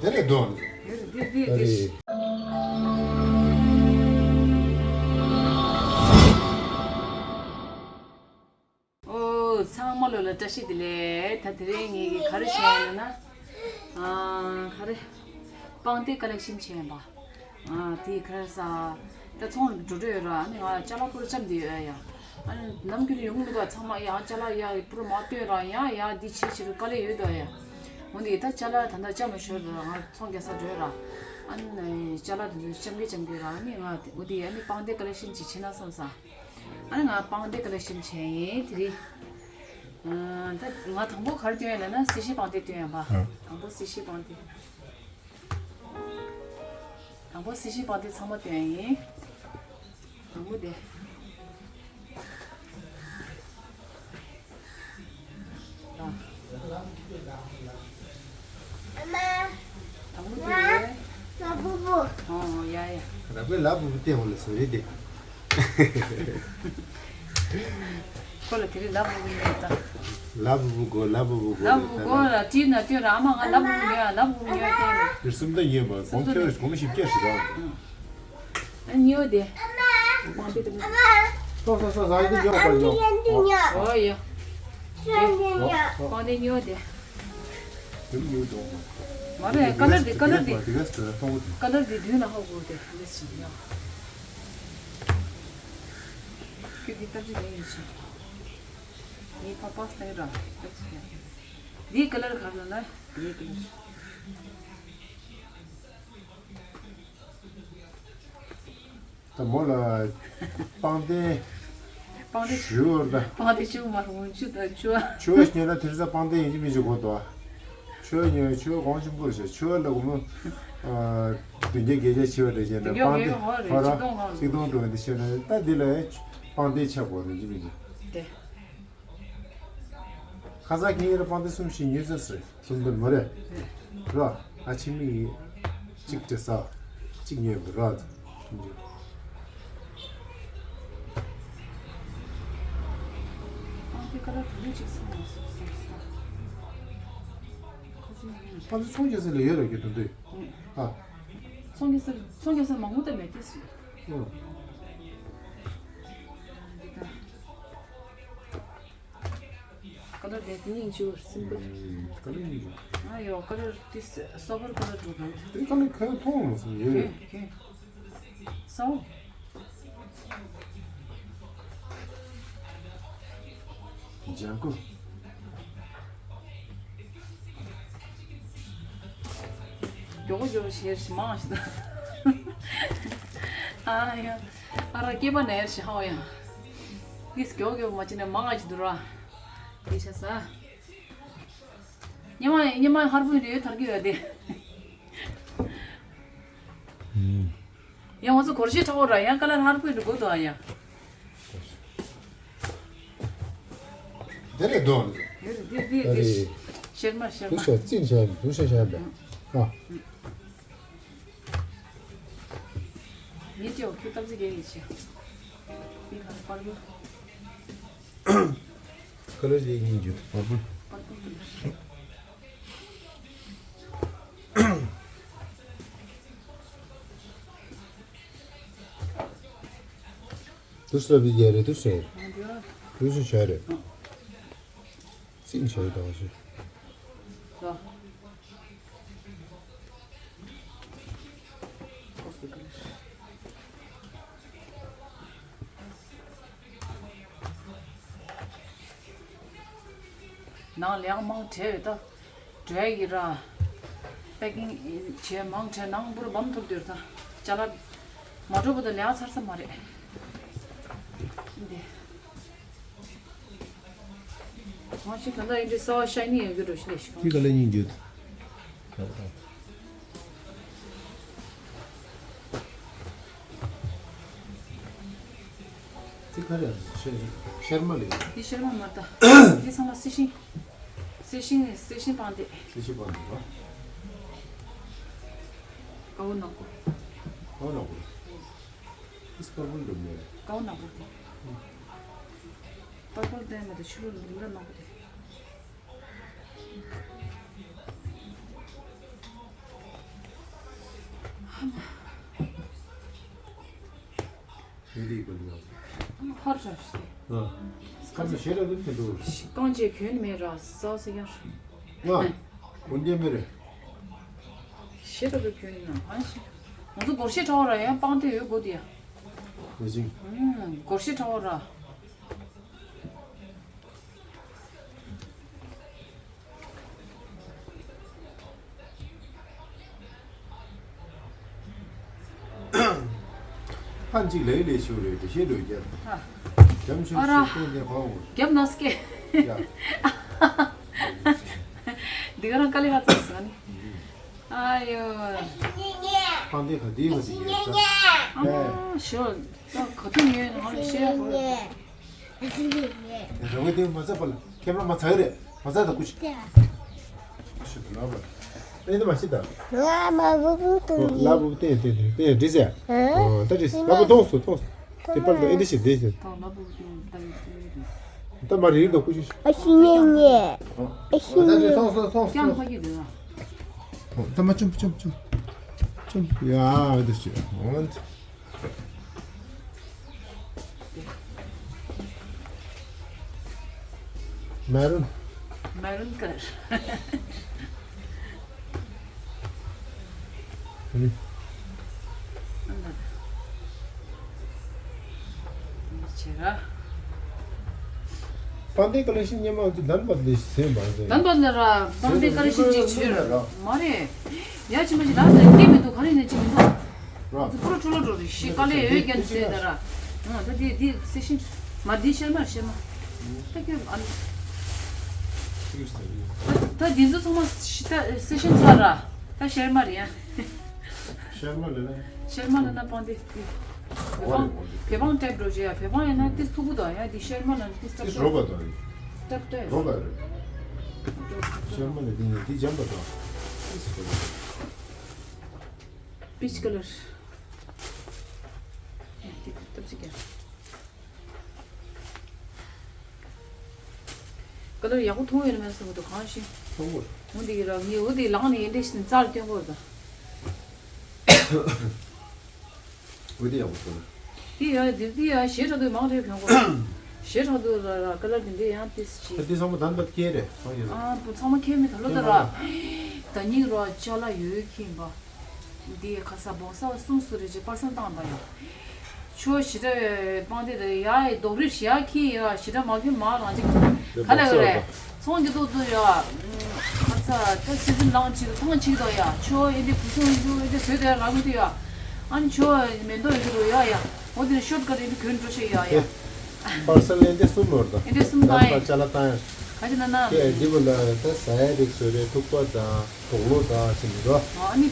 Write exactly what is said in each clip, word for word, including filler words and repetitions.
དེ་ལས་ལྡོག་ནས། འདིར་འདིར་འདིར་འདིར། ཨ་རེད། ཨོ། ཚང་མ་ལོ་ལ་བཀྲ་ཤིས་བདེ་ལེགས། ད་དེ་རིང་ངེད་ཀྱིས་ག་རེ་བྱས་ཡིན་ན། ཨ། ག་རེ། པང་གདན་ཀ་ལེག་ཤན་བྱས་ཡིན་པ། ཨ། དེ་ག་རེ་ཟ། ད་ཚོང་འགྲོ་འགྲོ་ཡོད་ར། ཨ་ནི་ང་ཅ་ལག་པུ་རུ་བཅམས་བསྡད་ཡོད་ཡ། ཨ་ནི་ནམ་རྒྱུན་ཡོང་གི་མི་འདུག་ཚང་མ་ཡ་ཅ་ལག་ཡ་པུ་རུ་མ་སྟོན་ར་ཡ་ཡ་འདི་བྱེད་བྱེད་རུ་དཀའ་ལས་ཡོད་དོ་ཡ། འོ་འདི་ད་ཅ་ལག་ད་ལྟ་བཅམས་མ་ཤོར་ར། ང་ཚོང་རྒྱག་ས་འགྲོ་ཡོད་ར། ཨ་ནི་ཅ་ལག་དེ་ཚོ་བཅམས་གི་བཅམས་གི་ར། ཨ་ནི་ང་འོ་འདི་ཨ་ནི་པང་གདན་ཀ་ལེག་ཤན་ཅིག་བྱེད་ན་བསམ་ས། ཨ་ནི་ང་པང་གདན་ཀ་ལེག་ཤན་བྱས་ཡིན་དེ་རིང་། ཨ། ད་ང་དང་པོ་ག་རེ་སྟོན་ཡ་ལབ་ན་གསེར་ཞུན་པང་གདན་སྟོན་ཡ་པ། ཨ། དང་པོ་གསེར་ཞུན་པང་གདན། དང་པོ་གསེར་ཞུན་པང་གདན་ཚང་མ་སྟོན་ཡ་ཡིན། དང་པོ་དེ། ཨ། དང་པོ་དེ། ལ་བུ་བུ། ཨོ་ཡ་ཡ། ར་བའི་ལ་བུ་བུ་སྟེ་འོ་ལ་སོ་རེད་དེ། ཁོ་ལ་དེ་རིང་ལ་བུ་བུ་ཉོས་ད། ལ་བུ་བུ་གོ་ལ་བུ་བུ་གོ་ལ་བུ་བུ་གོ་ལ་བྲིས་ན་སྟོན་ར། ཨ་མ་ང་ལ་བུ་བུ་ཉོས་ཡ། ལ་བུ་བུ་ཉོས་ཡ་སྟོན་རེད། དེ་སུམ་ད་ཉོས་པ་གོང་ཁྱོད་གོང་ཞིབ་སྐྱེས་སུ་ར། ཨ་ཉོ་དེ། མང་པོ་དེ། སོ་སོ་སོ་སོ་ཨ་འདི་ཉོ་པ་ཉོ། ཨོ་ཡ། མང་པོ་ཉོ་དེ། དེ་ཉོ་དོ། མ་རེད། ཀ་ལར་དེ་ཀ་ལར་དེ། དེ་ག་ཚོད་མཐོང་གི་འདུག་ཀ་ལར་དེ་མདུན་ལ་ཧ་གོ་དེ་ལེས་ཅིག་ཉོ། ཁྱོད་དེ་ལྟ་ཅི་ཡིན་ཡིན་ཤི། ངའི་ཕ་པ་སྟེ་ར་ལྟ་ཅི་ཡིན། དེའི་ཀ་ལར་ག་རེ་ལབ་ན་དེའི་ཀ་ལར། ད་མོ་ལ་པང་གདན། པང་གདན་ཞུ་བར་ད། པང་གདན་ཞུ་མ་རུང་ཆུ་དང་ཆུ་བ། ཆུ་བ་ཉོས་ན་དེ་རིང་པང་གདན་ཡིན་གཅིག་མིན་གཅིག་དགོས་དོ། ཆུ་བ་ཉོས་ཆུ་བ་གོང་ཆེན་པོ་རེད་ཤག་ཆུ་བ་ལ་སྒོར་མོ་བདུན་བརྒྱ་བརྒྱད་བརྒྱ་ཆེ་བ་རེད་བྱས་ན། བདུན་བརྒྱ་པང་གདན་ཧོ་རེད། ཧོ་ར་ཆིག་སྟོང་ལྔ་ཆིག་སྟོང་དྲུག་འདི་ཆེ་ན་ད་འདི་ལ་པང་གདན་ཆགས་དགོས་རེད་གཅིག་མིན་གཅིག་དེ། ཁ་སང་ཁྱེད་ཡིན་ན་པང་གདན་གསུམ་བཞི་ཉོས་ཚར་སོང་། གསུམ་དོན་མ་རེད། ར། ཨ་ཕྱི་མི་ཡིན། གཅིག་སྤྲད་ས། གཅིག་ཉོས་པ་ར། ཨ་དེ་ཀ་ལ་དུ་ལུ་གཅིག་ཚང་མ་སོང་སོང་ས། ཁ་སང་ཡིན། པང་གདན་ཚོང་རྒྱག་ས་ལ་ཡོད་ར་གི་དོན་དུ། ཨ། ཚོང་རྒྱག་ས་ཚོང་རྒྱག་ས་མང་པོ་ད་མེད་དེ་སུ། ཨོ། འདི་ད། ཀ་ལར་དེ་དེ་སྙིང་རྗེ་པོ་སིམ་པོལ། ཀ་ལར་སྙིང་རྗེ། ཨ་ཡོ་ཀ་ལར་དེ་སོ་པར་ཀ་ལར་འགྲོ་གི་ཡོད། དེ་ཀ་ལར་གང་མཐོང་མ་སོང་ཡོད། གང་གང་། སོ། ལྗང་ཁུ། མགྱོགས་པོ་མགྱོགས་པོ་བྱས་ཤི་མང་ཞིག་ད། ཨ་ཡ། ཨ་ར་སྐྱེས་པ་ནས་ཤི་ཧའོ་ཡ། ངས་མགྱོགས་མགྱོགས་མ་བྱས་ནས་མང་ཞིག་འདུག་ར། དེ་བྱས་ས། ཉི་མ་ཉི་མ་ཧར་པོ་རེད་ཐར་གི་ཡོད་དེ། ཡང་ང་ཚོ་སྒོར་གཞས་འཁྲབ་པོ་ར་ཡང་ཀ་ལར་ཧར་པོ་རེད་དགོས་དོ་ཨ་ཡ། དེ་རེད་དོ། དེ་རེད་དེ་དེ་དེ་ཨ་རེད། ཤར་མ་ཤར་དུ་མ། ཤར་ཙིན་ཤར་དུ་ཤར་ཤར་བས། ཨ། ངས་ཅེའོ་ཁྱོད་སྟབས་ཚེ་རྒྱལ་ཡིན་ཆེ། མི་གང་པར་ཡོད། ཁ་ལོ་ཞིག་ཡིན་རྒྱུ་པར་པོ། པར་པོ་ཡིན། དུ་སོ་བི་རྒྱལ་རེད་དུ་སོ། དུ་སོ་ཤ་རེད། ཙིན་ཤ་རེད་དང་ཞིག་ནང་ལས་མང་བྲེལ་ཡོད་ད། བྲེལ་གི་ར། པེ་ཀིང་བྱས་མང་བྲེལ་ནང་པུར་བམ་ཐུབ་དུས་ད། ཅ་ལག་མ་འགྲོ་བ་ད་ལས་ཚར་ས་མ་རེད། འདི། ང་ཅི་ད་ལྟ་ཡིན་དུས་སོ་ཤ་ནི་ཡོད་རྒྱུ་འགྲོ་ཤི་ལས་ཤི་གང་། ཅི་ག་ལ་ཉིན་རྒྱུ། ཅི་ག་རེ་ཤར་ཤར་མ་ལས། འདི་ཤར་མ་མ་ད། འདི་ཚང་མ་སེ་ཤིང་། སེ་ཤིང་སེ་ཤིང་པང་དེ། སེ་ཤིང་པང་དེ་ར། ཀའོ་ནག་པོ། ཀའོ་ནག་པོ། ཨིས་པར་པལ་འགྲོ་མེད། ཀའོ་ནག་པོ་དེ། པར་པལ་དེ་མ་དེ་ཕྱི་ལོ་ལུང་ལ་ནག་པོ་དེ། ཧེ་རི་གོ་ལི་ཡང་། ཧར་ར་ཤི། ཨ། ཁམས་ཤེས་ར་གི་དེ་འདུག་རྐང་རྗེས་གྱོན་མེད་ར་ས་སི་ཡར། ང་། གོན་རྒྱུ་མེད་རེད། ཤེས་ར་གི་གྱོན་ན་ཨ་ཤི། ང་ཚོ་སྒོར་གཞས་འཁྲབ་ར་ཡང་སྤང་དེ་ཡོད་དགོས་དེ་ཡ། ལེ་ཅིང་། ཨུམ། སྒོར་གཞས་འཁྲབ་ར། ཧན་ཅིག་ལེ་ལེ་ཤོར་རེད་དེ་ཤེས་འགྲོ་རྒྱབ། ཧ། རྒྱབ་ཤོར་ཨ་ར། ཤོར་སྟོན་དེ་ཧོ། རྒྱབ་ན་སྐད། ཡ། འདི་ག་རང་དཀའ་ལས་ཧ་ཚ་སོང་ནི། ཨ་ཡོ། ཧན་དེ་ག་དེ་ག་དེ་ཡོད་ད། ཨ་ཤོ། ད་ག་དུས་ཡོད་ནང་ལ་ཤེས་ཧོ། རང་གི་དེ་མ་ཚད་པ་ལ་ཁྱེད་རང་མ་ཚད་རེད་མ་ཚད་ད་ཀུ་ཤི། ཤི་ད་ལ་བ། ཨེ་འདི་མ་ཤི་ད། ལ་མ་བུ་བུ་དང་ལ་བུ་བུ་ཏེ་ཏེ་ཏེ་ཏེ་འདྲི་ཟེར། ཨ་ད་འདྲི་ཟེར་ལ་བུ་ཐོངས་སོ་ཐོངས་སོ། དེ་པར་དུ་ཨེ་འདྲི་ཞིག་འདྲི་ཟེར། ད་མ་རིར་དུ་ཀུ་ཤི། ཨ་ཤི་ཉེ་ཉེ། ཨ་ཤི་ཉེ་ཉེ། ཐོངས་སོ་ཐོངས་སོ། ད་མ་ཅུམ་ཅུམ་ཅུམ་ཅུམ། ཡ་འདི་ཞིག Maroon. Maroon color. ཆེ་ར། པང་གདན་ཀ་ལེ་ཤིན་སྙན་མ་ཚོ་དན་པ་ལས་ཟེར་མ་ཟེར། དན་པ་ལ་ར་པང་གདན་ཀ་ལེ་ཤིན་ཅིག་ཆེ་ར། མ་རེད། ཡ་ཅི་མ་ཅི་ལ་ཟེར་སྐད་མི་འདུག་ག་རེ་ནས་ཅི་མི་འདུག་ར། ཕུ་རུ་ཕྲུ་ལོ་འགྲོ་རེ་ཤི་ཀ་ལེ་འོས་རྒྱན་ཟེར་ད་ར། ཨ་ད་དེ་དེ་སེ་ཤིན་མ་དེ་ཤར་མ་ཤར་མ། ད་ཁྱོད་ཨ། ད་དེ་ཚོ་ཚང་མ་ཤི་ད་སེ་ཤིན་ཚར་ར། ད་ཤར་མ་རེད་ཡ། ཤར་མ་ལ་ན། ཤར་མ་ལ་ན་པང་དེ་དེ། བེ་བང་བེ་བང་ཊེབ་འགྲོ་བྱེད་ཡ་བེ་བང་ཡ་ན་དེ་ཐུག་གུ་དང་ཡ་དེ་ཤར་མ་ལ་ན་དེ་ཊེབ་ཊེབ། རོ་པ་དང་། ཊེབ་ཊེབ། རོ་པ་རེད། ཤར་མ་ལ་དེ་ནི་དེ་འཇམ་པ་དང་། པིཆ་ཀ་ལར། དེ་ཐབས་ཅིག་ཡ། ཀ་ལར་ཡག་པོ་མཐོང་ཡོད་ན་མེད་བསམ་གི་འདུག་གང་ཤེས། མཐོང་གི་རེད། འོ་འདི་གི་ར་ངས་འོ་འདི་ལངས་ནས་ཡིན་འདྲེ་ཞིག་རྩ་ལ་སྟོན་གི་རེད་ད། འོ་འདི་ཡག་པོ་མཐོང་ན། འདི་ཡ་འདི་འདི་ཡ་ཞེ་དྲག་འདུག་མང་དྲགས་གྱོན་གོ། ཞེ་དྲག་འདུག་ལ་ལ་ཀ་ལར་འདི་འདྲས་ཡང་ཏིས་ཅི། ད་འདི་ཚང་མ་དན་པ་སྐྱེས་རེད་མང་ཡོད་ན། ཨ་བུ་ཚང་མ་ཁྱེད་མི་ད་ལོ་ད་ར། ད་ཉིག་རོ་ཅ་ལག་ཡོད་ཁྱིམ་པ། འདི་ཁ་ས་བོང་ས་གསུམ་སུ་རེ་ཅིག་པར་སེལ་བཏང་པ་ཡ། ཆོ་ཞི་དྲ་བའི་པང་དེ་དེ་ཡ་ཡི་རྡོག་རིལ་ཞི་ཡ་ཁི་ཡ་ཞི་དྲ་མ་ཁི་མ་ལང་ཅིག་ག་ལ་ཡོད་རེད། ཚོང་གི་ཏོག་ཏོ་ཡ། ཁ་ས་ད་སི་ཛིན་ལང་ཅིག་ཐང་ཅིག་དོ་ཡ་ཆོ་ཡི་འདི་བུ་ཆུང་ཡི་ཆུ་ཡི་འདི་བཟོས་དེ་རང་མི་དུ་ཡ། ཨ་ནི་ཆོ་མེ་མདོ་ཡི་དུ་ཡ་ཡ། འོ་དེ་ནི་ཤོར་ཀ་རེ་འདི་གོན་འགྲོ་ཤེས་ཡ་ཡ། པར་སེལ་ལེན་དེ་གསུམ་ནོར་དང་། ཨེ་འདྲ་གསུམ་བཏང་ཡ། ལམ་ཁ་ཅ་ལག་བཏང་ཡ། ག་ཅི་ན་ན། དེ་འདི་བུ་ལ་ད་ཟ་ཡ་རིགས་བཟོ་རེད་ཐུག་པ་དང་དོག་ལོ་དང་ཅི་མི་རོ། ཨ་ནི་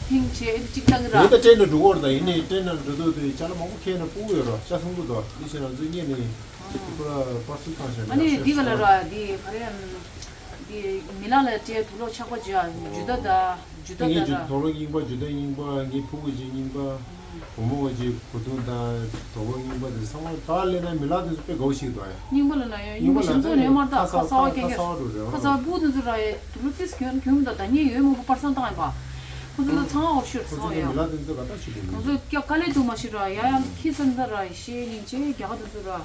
ཐིང་ཆེ་ཨེ་འདྲ་གཅིག་བཏང་གི་ར། ཡིན་ད་ཏྲེན་ན་འགྲོ་གོ་ར་ད་ཡིན་ནའི་ཏྲེན་ན་འགྲོ་དུས་དུས་ཅ་ལག་མང་པོ་ཁྱེར་ན་སྤུ་གུ་ཡོད་རོ་ཅ་སོང་གི་དོ་འདི་ཕྱིར་ང་ཚོས་རྙེད་ནས་ཁོ་ར་པར་སེལ་བཏང་བཞག་ཨ་ནི་འདི་ག་ལ་ར་འདི་ག་རེ་ཡང་། འདི་མི་ལ་ལ་སྤྲད་དུག་ལོག་ཆག་པ་ཅི་ཡ་ཇུ་ད་ད། ཇུ་ད་ངའི་ད་ཇུ་ར། དོག་ལོ་རྙིང་པ་ཇུ་ད་རྙིང་པ་ངའི་ཕྲུ་གུ་ཅིག་རྙིང་པ། བུ་མོ་ཅིག་གོས་ཐུང་དང་དོག་ལོ་རྙིང་པ་དེ་ཚང་མ་ད་ལས་ན་མི་ལག་དེ་ཚོ་དཔེ་དགའ་བོ་ཞིག་འདུག་ཨ། རྙིང་པ་ལ་ན་ཡང་རྙིང་པ་ཞིམ་ཚོ་ནས་མར་ད་ཁ་ཁ་ས་བ་ཁ་ཁ་ཁ་ས་བ་འགྲོ་རེད་ཁ་ཨ། ས་བ་སྤུ་དེ་ཚོ་ར་ཡ་དུག་ལོ་ཏིས་གྱོན་གྱོན་ད་ད་ཉེ་ཡོད་མང་པོ་པར་སང་བཏང་ཡ་པ། ཁོ་ཚོ་ལ་ཚང་མ་འོ་ཤོར་ཁོ་ཚོ་སོང་ཡ། མི་ལག་དེ་ཚོ་ག་ད་ཞིག་འདུག་ཁོ་ཚོ་སྐྱ་དཀའ་ལས་འདུག་མ་ཤི་ར་ཡ་ཡང་ཁི་ས་འདི་ད་ར་ཤེས་ཡིན་ཅེ་རྒྱ་ག་དེ་ཚོ་ར་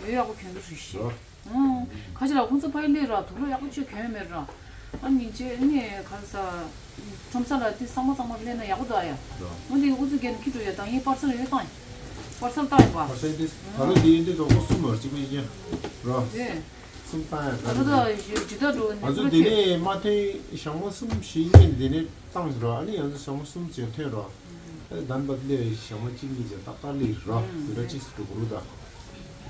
ཡོད་ཡག་པོ་གྱོན་འདུག་ཞུ་ཤེས། ཨང་། ཁ་ཅིག་ལ་ཁོང་ཚོ་ཕ་ཡི་ལས་ར་དུག་ལོག་ཡག་པོ་ཅིག་གྱོན་མེད་ར། ཨ་ནི་ཅེ་ནི་ག་ས། ཁྲོམ་ས་ལ་དེ་གཙང་མ་གཙང་མ་ལས་ན་ཡག་པོ་འདུག་ཨ་ཡ། འོ་འདི་ཨུ་ཚུགས་རྒྱན་ཁྱི་འགྲོ་ཡ་དང་ཡིན་པར་སལ་ཡོད་དང་། པར་སལ་བཏང་ཡོད་པ། པར་སལ་དེ་ད་ལོ་དེ་ཡིན་དེ་རྡོག་པོ་གསུམ་མ་གཅིག་པ་ཡིན་ར། དེ། གསུམ་བཏང་ཡ་ད་ལོ་ད་ཇི་ལྟར་འགྲོ་ནས་ང་ཚོ་དེ་ནས་མ་ཐོན་ཞག་མ་གསུམ་བཞི་ཡིན་དེ་ནས་བཏང་ར་ཨ་ནི་ང་ཚོ་ཞག་མ་གསུམ་ཅིག་ཐོན་ར། ཨ་ནི་དམ་པ་ལས་ཞག་མ་གཅིག་གཉིས་ཅིག་ཏག་ཏག་ལས་ར་དེ་འདྲ་གཅིག་སུ་འགྲོ་དགོས་རུ་ད།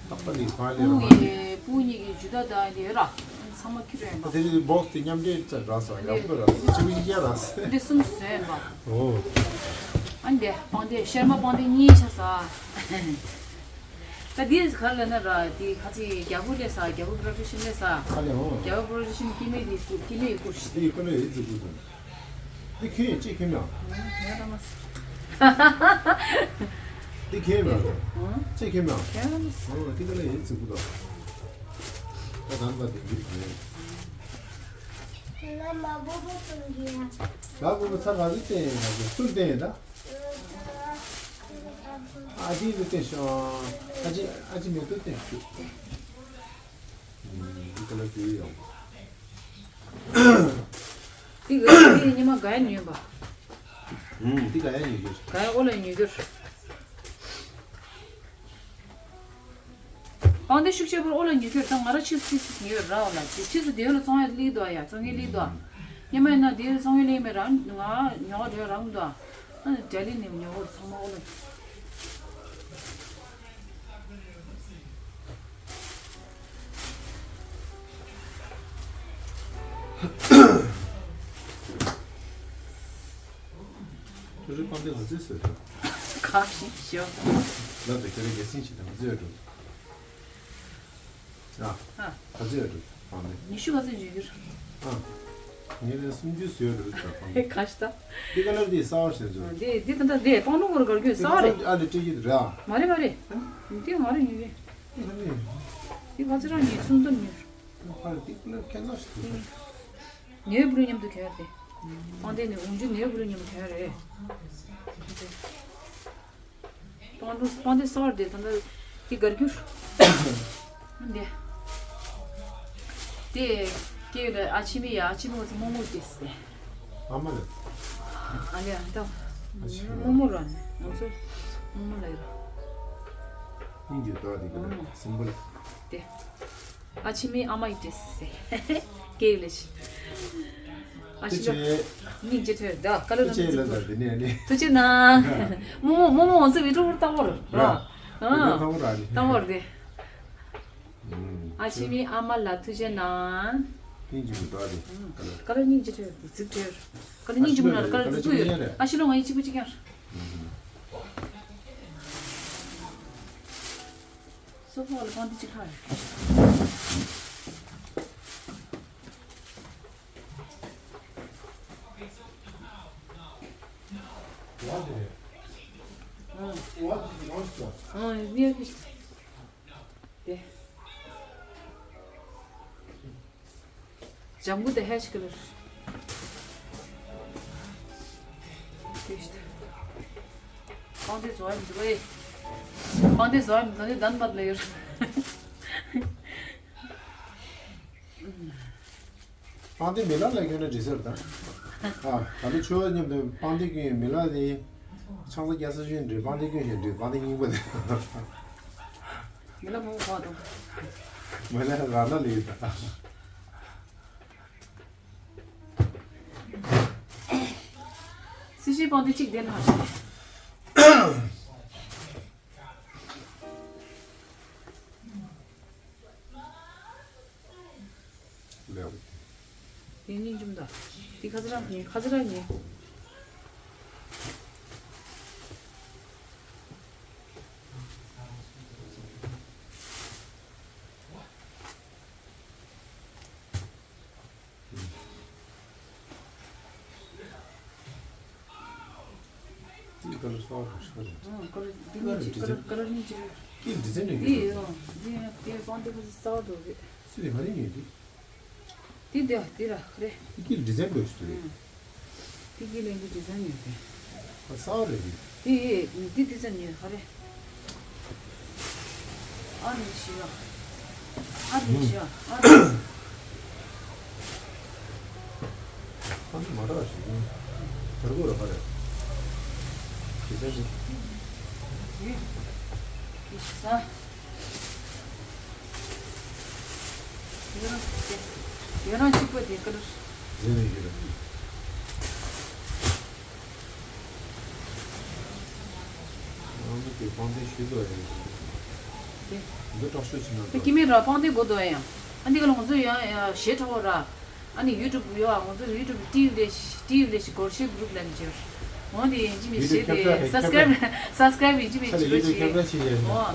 ཏག་ཏག་ལས་ཕ་ལས་ར་མ་ལས། སྤུ་གཉིས་ཀྱི་ཇུ་ད་ད་ཡོད་ར། ཚང་མ་ཁྱི་རོ་ཡིན་པ། དེ་ནི་བོགས་དེ་མཉམ་འབྲེལ་ཙམ་རག་ས་ཡག་པོ་རག་ས་ཆུ་བཞི་བརྒྱ་རག་ས། འདི་གསུམ་བཟོས་ཡིན་པ། ཨོ། ཨ་འདི་པང་དེ་ཤར་མ་པང་དེ་གཉིས་ཆ་ས། ད་འདི་ག་ལ་ན་ར་འདི་ཁ་ཚི་རྒྱ་བོ་ལས་ས་རྒྱ་བོ་པོ་རོ་ཌག་ཤན་ལས་ས། ཨ་ལས་ཨོ། རྒྱ་བོ་པོ་རོ་ཌག་ཤན་སྐྱེ་དམན་དེ་སྐུ་སྐྱེ་དམན་ཡི་སྐུ་ཞིག་དེ་ཁོ་ལ་ཡི་ཙི་སྐུ་དང་། འདི་ཁྱོད་ཡིན་ཅི་ཁྱོད་མ། ང་ར་མ་སི། འདི་ཁྱོད་མ། ཅི་ཁྱོད་མ། ཁྱོད་ར་མ་སི། འོ་འདི་ག་ལ་ཡིན་ཙི་གུ་དང་། ད་དམ་པ་དེ་འདི་རེད། ང་མ་བུ་བུ་ཙམ་གྱིས། ད་བུ་བུ་ཚ་ག་ཚོད་བསྟན་ཡིན་ན་ཚུར་བསྟན་ཡིན་ད། ཨ་ཅེ་ལ་བསྟན་ཤོག་ཨ་ཅེ་ཨ་ཅེ་མེ་ཏོག་བསྟན་ཤོག་འདི་ག་ལ་བསྡུས་ཡོང་། འདི་ག་ལ་འདི་ཉི་མ་ག་ཡ་ཉོས་པ། ཨུམ། འདི་ག་ཡ་ཉོས་རྒྱུ། ག་ཡ་ཨོ་ལ་ཉོས་རྒྱུ། ཨང་འདི་ཤུགས་ཆེ་པོར་ཨོ་ལ་ཉོས་རྒྱུ་ད་ང་ར་ཕྱིས་སུ་ཕྱིས་སུ་ཉོས་ར་ཨོ་ལ་ཅི་ཕྱིས་སུ་དེ་ལ་བཙོང་ཡ་ལི་དོ་ཡ་བཙོང་ཡ་ལི་དོ། ཉི་མ་ཡིན་ན་དེ་ལ་བཙོང་ཡ་ལི་མེད་ར་ང་ཉོ་རེ་རང་དོ། ཨ་ནི་ལྡི་ལི་ནས་ཉོ་བར་ཚང་མ་ཨོ་ལ། ཐུ་རི་པང་དེ་ང་ཚོས་བཟོས་འདུག་ག་ཞིག་ཤོག་ལབ་དེ་ཁྱེད་རང་གི་སེམས་ཤིག་དང་བཟོས་འགྲོ། ཨ། ཨ། ག་ཚོད་ཡོད་འགྲོ་པང་དེ། ཉི་ཤུ་ག་ཚོད་འཇུག་རྒྱུ། ཨ། ངས་ལན་སུམ་ཅུ་བཟོས་འགྲོ་ད་པང་དེ། ག་ཞིག་ད། འདི་ག་ལ་འདི་གསར་བ་ཞིག་བཟོས། འདི་འདི་ད་ལྟ་འདི་པང་ལུང་བར་གར་གྱོད་གསར་བ་རེད། ཨ་ལེ་སྤྲད་ཀྱི་རེད་ཨ། མ་རེད་མ་རེད། འདི་ང་རེ་ཉོས་རེད། འདི་ག་ནས། འདི་ག་ཚོད་རང་ཉོས་སུམ་སྟོན་ཉོས། ཕར་ཏིག་ལ་ཁྱད་མཚར་ཞིག་འདུག་ངའི་བུ་ལོན་མཉམ་དུ་གྱོན་ཡ་དེ། པང་དེ་ནི་འོང་རྒྱུ་ངའི་བུ་ལོན་མཉམ་དུ་གྱོན་ཡ་རེད། པང་དུ་པང་དེ་གསར་བ་དེ་ད་ལྟ་དེ་གར་རྒྱུ། འདི། དེ་སྐྱེས་ལ་ཨ་ཆི་མི་ཡ་ཨ་ཆི་མི་ང་ཚོ་རྨོ་མོ་དེ་སྟེ། ཨ་མ་ལ། ཨ་ལེ་ཨ་ད། ཨ་ཆི་མི། རྨོ་མོ་ར་ནི་ང་ཚོ་རྨོ་མོ་ལ་ཡོད། སྙིང་རྗེ་དོ་དེ་གི་ཨ་མ། སིམ་པལ། དེ། ཨ་ཆི་མི་ཨ་མ་ཡི་ཏེ་སེ། སྐྱེ་ཡི་ལེ་ཤི། ཨ་ཤི་ལོ། སྙིང་རྗེ་ཐོས་ད་ཀ་ལོ་རང་ཚོ་ལ་ད་དེ་ནས་ནི། ཐུགས་རྗེ་གནང་། རྨོ་མོ་རྨོ་མོ་ང་ཚོ་བི་ཀྲོ་བོར་བཏང་བར་ར། ར། ཨ། བི་ཀྲོ་བཏང་བར་ར་ནི། བཏང་བར་དེ། ཨ་ཆི་མི་ཨ་མ་ལ་ཐུགས་རྗེ་གནང་། སྙིང་རྗེ་མི་འདུག་ཨ་དེ། ཀ་ལོ་སྙིང་རྗེ་ཐོས་དེ་ཚིག་ཐོས། ཀ་ལོ་སྙིང་རྗེ་མི་ན་ཀ་ལོ་ཚིག་ཐོས། ཨ་ཤི་ལོ་ང་ཡི་གཅིག་པུ་གཅིག་ཡང་། སོ་ཕོ་ལ་པང་འདི་གཅིག་ཁ་རེད། ཨང་། ཨང་། དེ། ལྗང་གུ་དེ་ཧེ་ཤི་ཀ་ལར། དེ་ཤི་ད། པང་དེ་བཟོ་ཡ་མི་འདུག་ཨེ། པང་དེ་བཟོ་ཡ་མི་འདུག་ཨེ་དན་མ་ལ་ཡོད། པང་དེ་མི་ལ་ལ་ཁྱོད་ན་འདྲི་ཟེར་ད། ཨ། ད་ལོ་ཆོས་མཉམ་དུ་པང་དེ་ཀུན་མི་ལ་དེ། ཆང་ས་རྒྱ་ས་ཞུན་འདྲི་པང་དེ་ཀུན་ཞིག་འདྲི་པང་དེ་རྙིང་པ་དེ། མི་ལ་མོ་གོ་དང་། མི་ལ་ར་ན་ལི་ད། སི་ཤི་པང་དེ་གཅིག་དེ་ལ་ཧ་ཤི། ལེའོ། དེ་སྙིང་རྗེ་མོ་ད། དེ་ཁ་ཚ་རང་ཉེ་ཁ་ཚ་རང་ཉེ། འདི་ཀ་ལོ་གསར་པ་ཞིག་རེད། ཨང་། ཀ་ལོ་འདི་སྙིང་རྗེ་ཀ་ལོ་ཀ་ལོ་སྙིང་རྗེ་རེད། འདི་ཌི་ཛའིན་རེད། འདི་ཡོད་འདི་ཡོད་འདི་པང་དེ་ཀ་ལོ་གསར་པ་རེད། སི་རེད་ང་རེ་ཉོས་འདི། འདི་འདི་འདི་ར་རེད། འདི་ཀི་ཌི་ཛའིན་འདྲ་ཞིག་རེད། ཨང་། འདི་ཀི་ལེན་གི་ཌི་ཛའིན་ཡོད་རེད། ཨ་གསར་པ་རེད་འདི། འདི་འདི་ཌི་ཛའིན་ཡོད་ཧ་རེད། ཨ་ནི་ཤི་ཡ། ཨ་ནི་ཤི་ཡ། ཨ་ནི། ཨ་ནི་མ་རག་ཞིག་ཡིན། དར་གོ་ར་ཧ་རེད། ཇི་ལྟར་ཞིག་ཡིན། ཡིན་ས། ཡོད་རང་ཅིག་པོ་དེ་ཀ་ལོ། ཟེར་ནས་ཡོད་རེད། ཨ་ནི་དེ་པང་གདན་ཞུས་དོ་ཡ། དེ། འདི་དྲག་ཤོས་ཕྱིན་ན་དེ་དོ། ཀི་མེ་ར་པང་གདན་དགོས་དོ་ཡ། ཨ་འདི་ག་ལ་ང་ཚོ་ཡང་ཞེ་དྲག་པོ་ར། ཨ་ནི་ཡུ་ཊུབ་ཡོད་ཨ། ང་ཚོ་ཡུ་ཊུབ་ཊི་ཝི་ལས་ཊི་ཝི་ལས་ཤི་སྒོར་གཞས་གུ་རུབ་ལ་ནི་བྱེད། འོ་དེ་ཡིན་གཅིག་མིན་གཞས་དེ་སབ་སི་ཀ་རའིབ་སབ་སི་ཀ་རའིབ་ཡིན་གཅིག་མིན་གཅིག་རོ་བྱེད། འོ་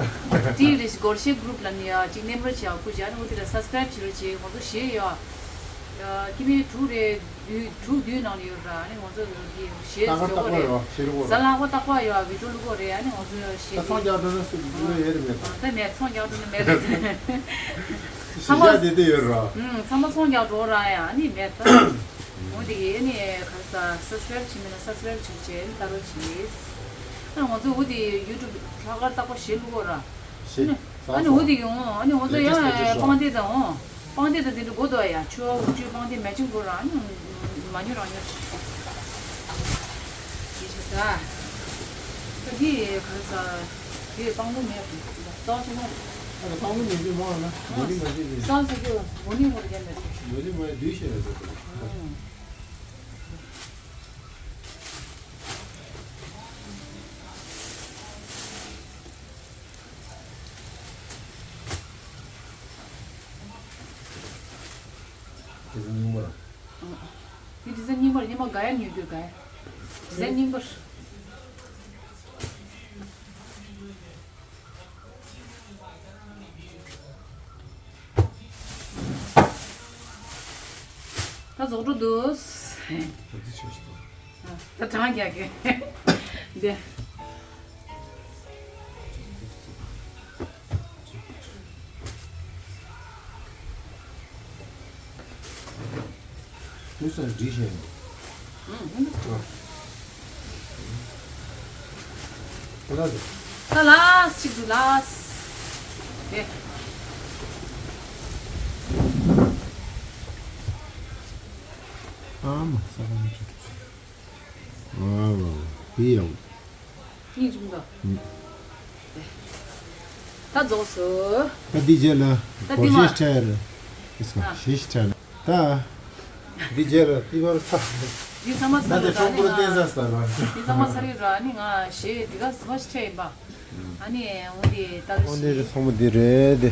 ཊི་ཝི་ལས་ཤི་སྒོར་གཞས་གུ་རུབ་ལ་ནི་ཡ་གཅིག་མེམ་བར་བྱེད་ཨ། ཁུ་བྱེད་ཨ་ནི་འོ་དེ་ལ་སབ་སི་ཀ་རའིབ་བྱེད་རོ་བྱེད། ང་ཚོ་གཞས་ཡོད་ཨ། ཀི་མེ་དྲུག་རེད། དུས་དྲུག་དུས་ནང་ལ་ཡོད་ར། ཨ་ནི་ང་ཚོ་ཡོད་གི་གཞས་བཟོ་གོ་རེད། གཟའ་ལྷག་པ་རྟག་པ་ཡོད་ཨ། བི་ཌིའོ་བླུག་གོ་རེད། ཨ་ནི་ང་ཚོ་ཡོད་གཞས་ད་ཚོང་རྒྱག་འགྲོ་ན་སུ་བླུག་ཡོད་རེད་མེད་ད། ད་མེད། ཚོང་རྒྱག་འགྲོ་ན་མེད་རེད། ཚང་མ་གཞས་དེ་དེ་ཡོད་ར། ཨུམ། ཚང་མ་ཚོང་རྒྱག་འགྲོ་ར་ཡ། ཨ་ནི་མེད་ད། འོ་དེ་གི་ཨ་ནི་ག་ས་སབ་སི་ཀ་རའིབ་བྱེད་མེད་ན་སབ་སི་ཀ་རའིབ་བྱེད་བྱེད་ཨ་ནི་ལྟ་རོགས་བྱེད། ང་ཚོ་འོ་དེ་ཡུ་ཊུབ་ལྷག་དཀར་རྟག་པར་ཞེ་བླུག་གོ་ར། ཞེ། ཨ་ནི་འོ་དེ་ཡོང་ཨ་ནི་ང་ཚོ་ཡང་པང་གདན་དང་འོ། པང་གདན་དང་དེ་འདྲ་དགོས་འདུག་ཡ། ཆུ་བ་འུག་ཆུའི་པང་གདན་མེ་ཆིང་དགོས་ར། ཨ་ནི་མ་ཉོ་རང་ཉོ། དེ་ཆ་ས། ད་དེ་ག་རེ་ས། དེ་སྤང་ལུང་མེད་པ་ས་ཆུང་མ། ཨ་ལ་སྤང་ལུང་མེད་དུས་མ་ལ་མོ་ལི་མ་ཅི་ལི། ས་ས་ཀྱོ་མོ་ལི་མོ་ལི་རྒྱ་མེད། མོ་ལི་མ་དུས་ཤེས་ལ་ཟེར། དེ་ཚོ་རྙིང་པ་ར། དེ་དེ་ཚོ་རྙིང་པ་ར། རྙིང་པ་ག་ཡ་ཉོས་དུས་ག་ཡ། དེ་ཚོ་རྙིང་པ་ར། ད་རྫོགས་འགྲོ་འདུག་ད་གྲང་རྒྱག་གི། འདི། དུས་སང་འདྲི་ཤེས་ནས། ཨུམ། ད་ལ་སི་ཅིག་ཏུ་ལ་སི། དེ། ཨ་མ་ས་ག་མི་ཁྲི། ཨ་མ་བི་ཡང་། སྙིང་རྗེ་མོ་འདུག་ད་རྫོགས་སོ། ད་འདི་རྗེས་ལ་ད་འདི་མ། གོ་ཤེས་ཁྲལ་རེད། ཨ། ཤེས་ཁྲལ། ད་འདི་རྗེས་ལ་ཏི་བར་ཚ། འདི་ཚང་མ་ཚ་འདི་རེད་ད་ཁྲོམ་ནི་སྐོར་བསྟན་ང་། ས་ས་ར། འདི་ཚང་མ་ཚ་རེད་ར་ནི་ང་ཞེས་འདི་ག་ཟི་མ་ཞིག་ཁྲལ་ཡིན་པ། ཨ་ནི་འོ་འདི་ད་རུ་འོ་འདི་ཞེས། ཚང་མ་འདི་རེད་དེ།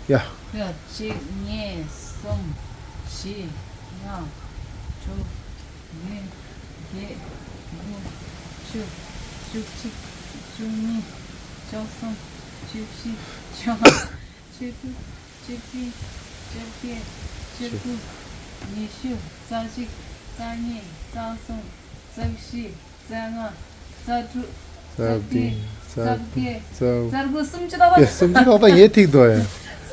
ཡ། ཡ་གཅིག་གཉིས་གསུམ་བཞི་ལྔ་དྲུག་བདུན། བརྒྱད། དགུ། བཅུ། བཅུ་གཅིག་བཅུ་གཉིས། བཅུ་གསུམ། བཅུ་བཞི། བཅུ་ལྔ། བཅུ་དྲུག་བཅུ་བདུན། བཅོ་བརྒྱད། བཅུ་དགུ། ཉི་ཤུ། རྩ་གཅིག་རྩ་གཉིས། རྩ་གསུམ། རྩ་བཞི། རྩ་ལྔ། རྩ་དྲུག་རྩ་བདུན། རྩ་བརྒྱད། རྩ་དགུ། རྩ་དགུ། སུམ་ཅུ་ཏག་ཏག་ཡ་སུམ་ཅུ་ཏག་ཏག་ཡ་ཐིག་འདུག་ཡ།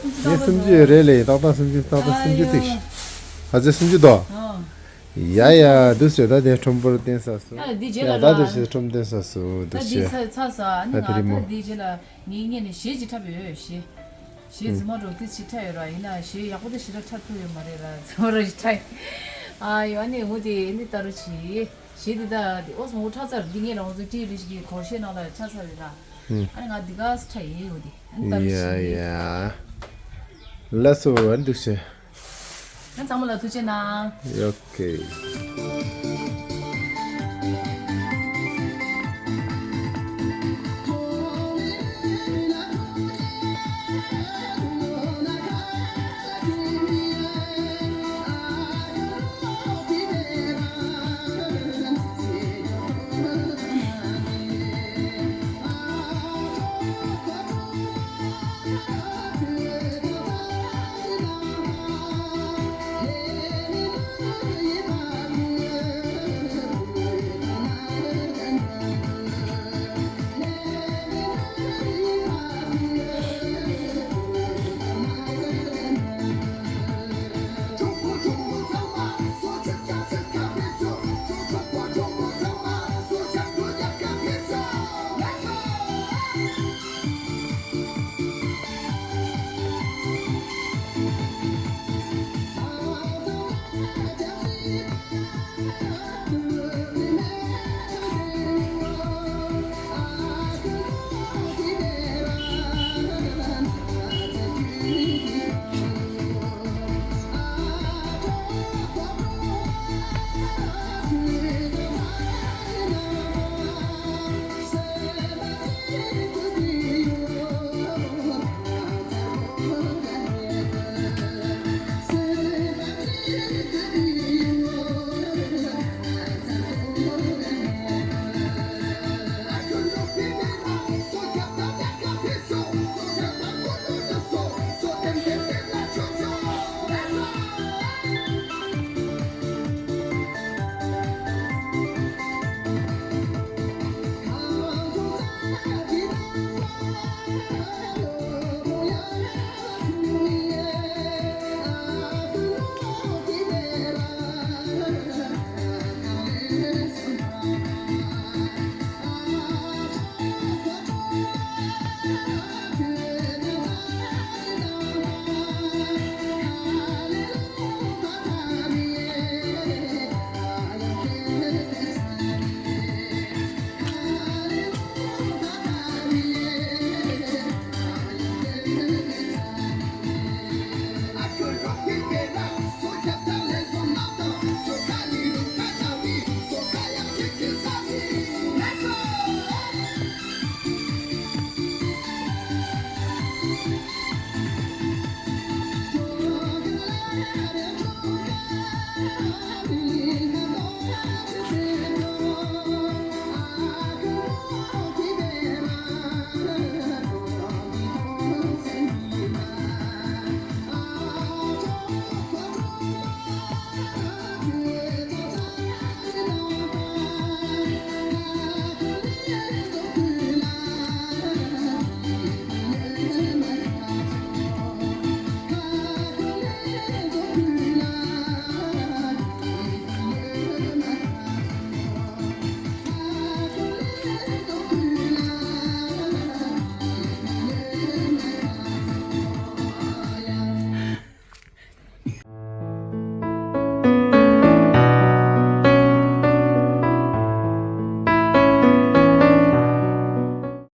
སུམ་ཅུ་ཏག་ཏག་ཡ་སུམ་ཅུ་ཡ་རེད་ལེ། ཏག་ཏག་སུམ་ཅུ་ཏག་ཏག་སུམ་ཅུ་ཐིག་ཨ་ཙི་སུམ་ཅུ་འདུག་ཨ། ཡ་ཡ་འདུག་ཟེར། ད་དེ་ཁྲོམ་སྐོར་བསྟན་ས་སུ། ཡ་འདི་རྗེས་ལ་ཡ་ད་ར། དེ་ཟེར་ཁྲོམ་བསྟན་ས་སུ་འདུག་ད་འདི་ཟེར། ཚ་ཚ་ས་ཨ་ནི། ད་ང་དེ་རིང་ད་མོ། འདི་རྗེས་ལ་ངའི་ངོས་ནས་གཞས་ཅིག་འཁྲབ་ཡོད་གཞས། གཞས་རྫུན་མ་འགྲོ་དེ་ཅིག་འཁྲབ་ཡོད་ར། ཡིན་ན་གཞས་ཡག་པོ་དེ་ཞེ་དྲག་འཁྲབ་ཐུབ་ཡོད་མ་རེད་ར། རྫུན་མ་ར་ཞིག་འཁྲབ་ཡིན། ཨ་ཡོ་ཨ་ནི་འོ་དེ་འདི་ལྟ་རུ་ཆི། གཞས་འདི་ད་འདི་ཨོ་སོང་འོ་འཁྲབ་ཚར། འདི་ངས་རང་ཚོ་ཏི་རི་ཞིག་གི་གོ་ཤེས་ནང་ལ་འཁྲབ་ཚར་ཡོད་ར། ཨ་ནི་ང་འདི་ག་སི་འཁྲབ་ཡིན། འོ་དེ་ཨ་ནི་ལྟ་རུ་ཡ་ཆི། ཡ། ལགས་སོ། ཨ་ནི་འདུག་ཟེར། ང་ཚང་མ་ལ་ཐུགས་རྗེ་གནང་། ཡོ་ཀེ།